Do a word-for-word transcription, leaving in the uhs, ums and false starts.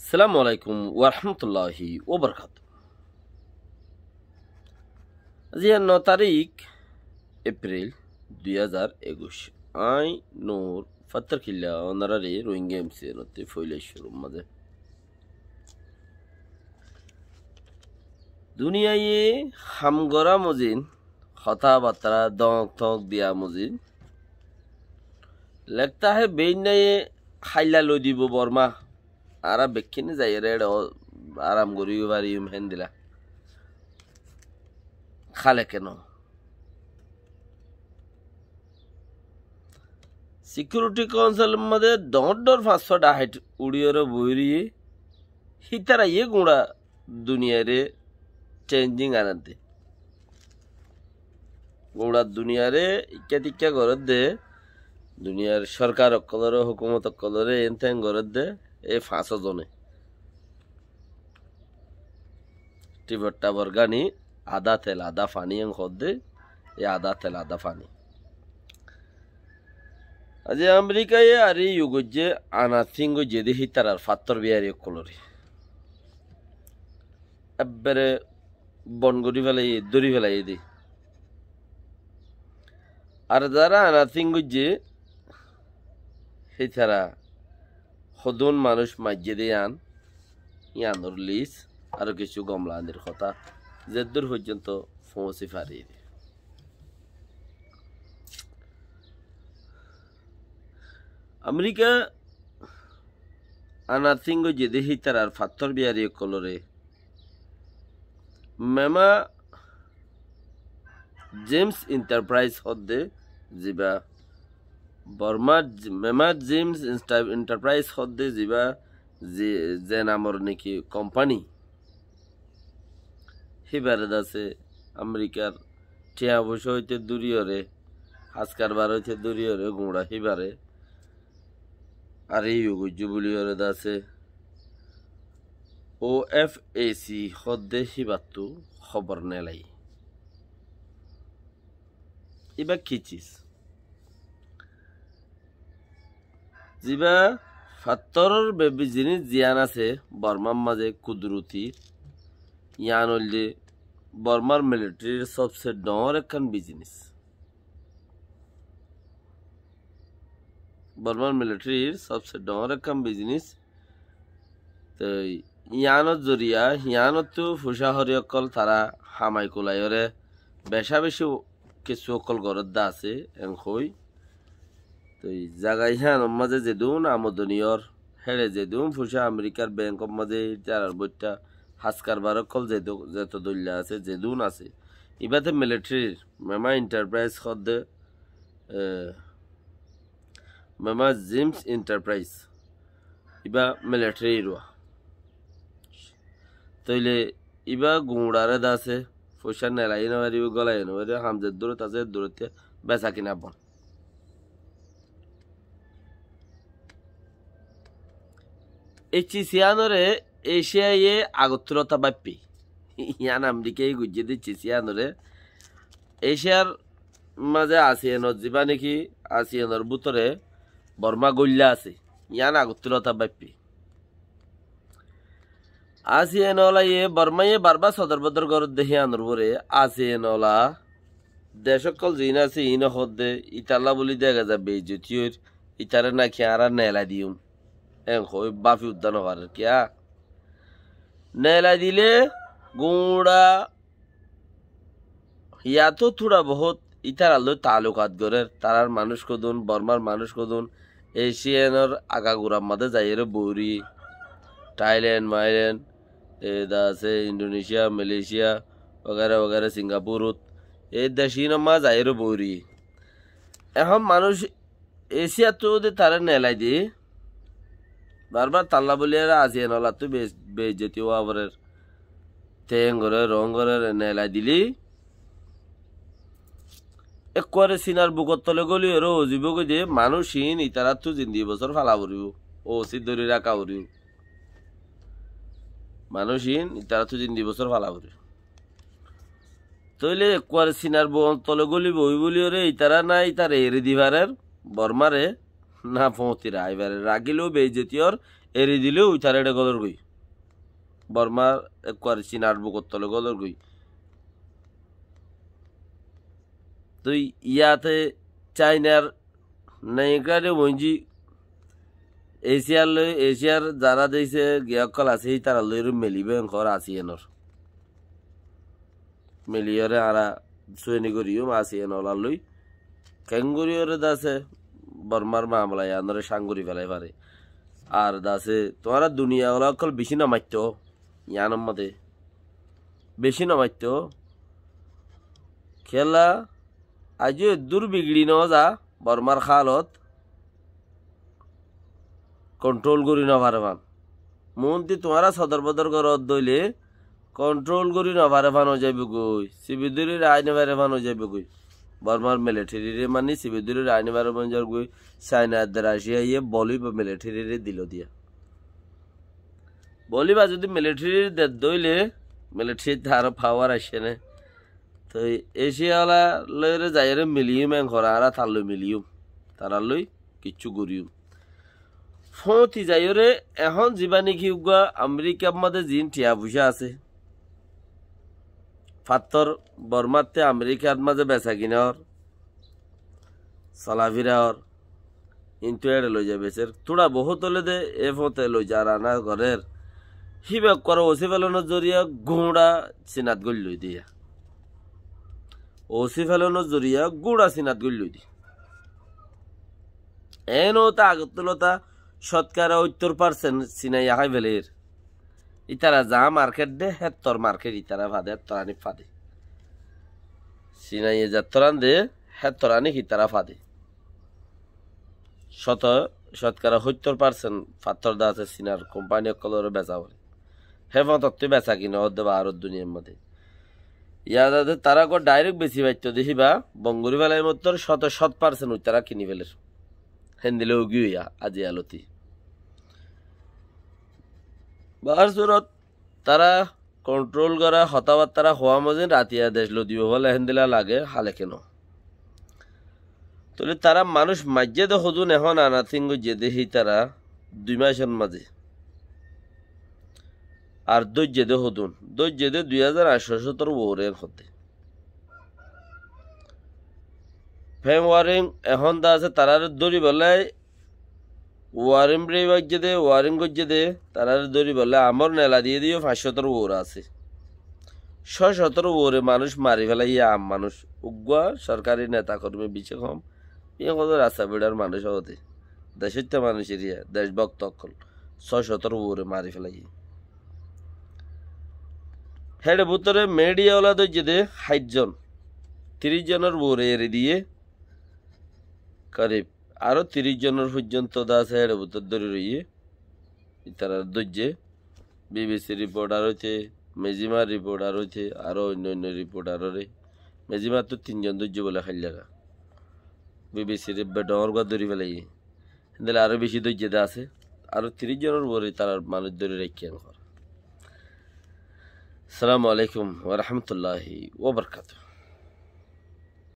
Assalamu alaikum warahmatulláhi wabarakátuhu. Aijja no tarík Epril dui házar ekuic. Añí Nur Fattar Killa, onoráre Rohingya M C N ottú foila cúrur mazé. Duniyaiye ham gorá mozin, hotábattá dóñk tóñk diya mozin. Lektáhe beínnaye háilla loi dibou Bormá. Añára bekkúne zaiyóre eçé aram gorí fariyum héndilla. Hále keno? Security Council or mazé dhoóñr dhoóñr fañs cót dhahait uçíyóre boói roiyé, hítara yé guñça duniyaire changing anadde. Guñça duniyare ikká tikká gorédde, duniyar sorkar ókkolore, hókumot ókkolore, en ten gorédde, e fañsó zone. Tibor tabor gani, adá tel, adá faní en hoódde, e adá tel, adá faní. Aijja Amerikaye ar yó goijjé, ana thing goijjé de hítarar fattór biyari ókkolore. Ebbere bon gorí felaiyé, dóri felaiyé de. Ar zará ana thing goijjé, hítara hodún manúic maijjé de yián, yiánor lis, aró kessú gomlanir hotá, zeddúr foijjonto foóñsi fari de. Amerika ana thing goijjé de hítarar fattór biyari ókkolore Mema Gems Enterprise hoódde ziba Bormar Mema Gems Insta-, Enterprise hoódde ziba ze, ze namor niki kompani. Híbare dase Amerikar thiañ foicá óite dúriyóre, has karbar óite dúriyóre, guñça híbare ar yó goijjé buliyóre dase O F A C hoódde híbattu hóbor nelai. Íba ki cis? Ziba fattór be-, bizinis ziyán asé Bormar mazé kuduruti, yián óilde Bormar militarir sobse dhoóñr ekkán bizinis. Bormar militarir sobse dhoóñr ekkán bizinis. Toi yiánor zoriya, yiánottú fucá hori ókkol tará hamai kulaiyóre becá becí kessú ókkol goródda asé, en hoi. Toi zaga yiánor mazé zedún amodoni ór, héçe zedún fucá Amerikar benkor mazé ítarar boittá has karbar ókkol zedu-, zeto dóilla asé, zedún asé. Ibáte militarir, Mema Enterprise hoódde, e, Mema Gems Enterprise. Ibá militarir uá. Tóile ibá guñçare dase, foicá nelai no faribó, gólai no faribó, ham zeddúrot asé, eddúrot besa kina bon. E cis yiánore Eciaye agottú lota báippe. Yián Amerikaye goijjé de cis yiánore. Eciar mazé Asiyanot zibá niki, Asiyanor bútore Borma góilla asé. Yián agottú lota báippe. Asiyan olaye Bormaye barbár sodor bodor gorédde híyanor uore, Asiyan ola dec ókkol ziín asé iín hoódde, ítalla bóli dega za beizzoti óir, ítare náki añára neelai diyum. En hoói báfi uddá nofarér kiyá? Neelai dile guñça yató túra bohút ítarar lói taalukat gorér, tarár manúic hodún, Bormar manúic hodún, Eciyanor agagurar mazé zaiyóre boóri, Thailand, Mailand, e, da asé Indonecia, Malaysia, wagera wagera, Singapurot, e dec iínor mazé zaiyóre boóri. Ehón manúic Eciyattú de taré neelai di, barbár talla bóli ere Asiyan olattú be-, beizzoti ówa forer. Te engoré, rongoré neelai dili, ekkuare sinar bukor tole góli ere ozibógoi de, manúic iín itarattú zindi bosór fala foribó, osi dóri raka foribó. Manúic iín itarattú zindi bosór fala foribó. Tóile ekkuare sinar bukor tole góli boi bóli ere itara na itare eri di farer, Bormare, Na fóñti raái fare. Rakíleu beizzoti ór, eri dileu uitaré eçé gólorgoi. Bormar ekkuar Sinar bukor tole gólorgoi. Toi yate Cainar naingra de boinji Esiyar loi, Esiyar zara deise giya ókkol asé, hítarar loi ere milibó en hoór Asiyanor. Miliyóre añára sueni goríyum Asiyan olar loi. Keéngoríyore dase Bormar mamala iyanore cáng gorí felai fare. Ar dase tuáñra duniya ola ókkol bicí nomaitto, iyanor mode bicí nomaitto. Kiyólla aijjó eddúr bigiri noza Bormar hálot, kontrol gorí nofare fán. Muúnti tuáñra sodor bodor gorot dóile kontrol gorí nofare fán ói zaibogói, sibi dóri raái nofare fán ói zaibogói. Bormar militherire mani sibi dóri raái nofare fán ói zaibogói. Caina edde Raciyaye boliba militherire dilo diya. Boliba zodi militherire dedde óile, militherite aró pawar aiccé né. Toi Esiya ola loire zaiyóre miliyum, en hoór añára tar loi miliyum, tarar loi kiccú goríyum. Fóñti zaiyóre ehón zibá niki uggúa Amerikar mazé ziín thiañ foicá asé, fattór Bormatte Amerikar mazé besa kina ór, solafira ór, intú eçe loiza beser. Túra bohút óile de e fóñte loiza rana gorér. Híba ekkuar Osi Felonor zoriya gúñça Sinat goillói diya. Osi Felonor zoriya gúñça Sinat goillói di. Eén óta agottú lota cótkara óttor parsent Sinaiye hái felér. Ítara za market de, héttor market ítara fade, héttor aní fade. Sinaiye zettor an de, héttor aní ítara fade. Cót, cótkara óttor parsent fattór dase Sinar kompani ókkolore besa fore. Hé fóñtottú besa kina ódde baáror duniyar mazé. Yadade tará uggúa direct besi faitto de híba, bon gorí felai mottor cót cót parsent uitará kini feler. Héndilla ói giyói aijja aloti. Baár surot tará kontrol gorá, hotábattára hoóa mozin ratiya dec lodibo bóle héndilla lage, hale keno. Tóile tará manúic maijjé de hodún ehón anathing goijjé de hítara dui macor mazé. Ar dóijje de hodún, dóijje de dui házar añctho cótor uore en hoddé. Fem waring ehón de asé, taráre dóribolla waring breibaijje de, waring goijje de, taráre dóribolla amor nela diyé de yó fañs cótor uore asé. Cót cótor uore manúic mari felaiyé, am manúic. Uggúa sorkari neta kormi bicí hom. Iín hoddé rasta beçar manúic óde. Decóitta manúic eriya, decbokto ókkol. Cót cótor uore mari felaiyé. Héçe bútore midiya ola dóijje de háit zon. Tiríc zonor uore eri diyé. Korib aró tiríc zonor foijjonto de asé héçe bútor dóri roiyé. Ítarar dóijje. Bibisir riporthar óite, Mezimar riporthar óite, aró oinno oinno riportharore. Mezimattú tin zon dóijje bóle háillara. Bibisir ebbe dhoóñr gua dóri felaiyé. Héndilla aró bicí dóijje de asé. Aró tiríc zonor uore tarar manúic dóri raikké en hoór. Assalamu alaikum wa rahmatullahi wa barakatuhu.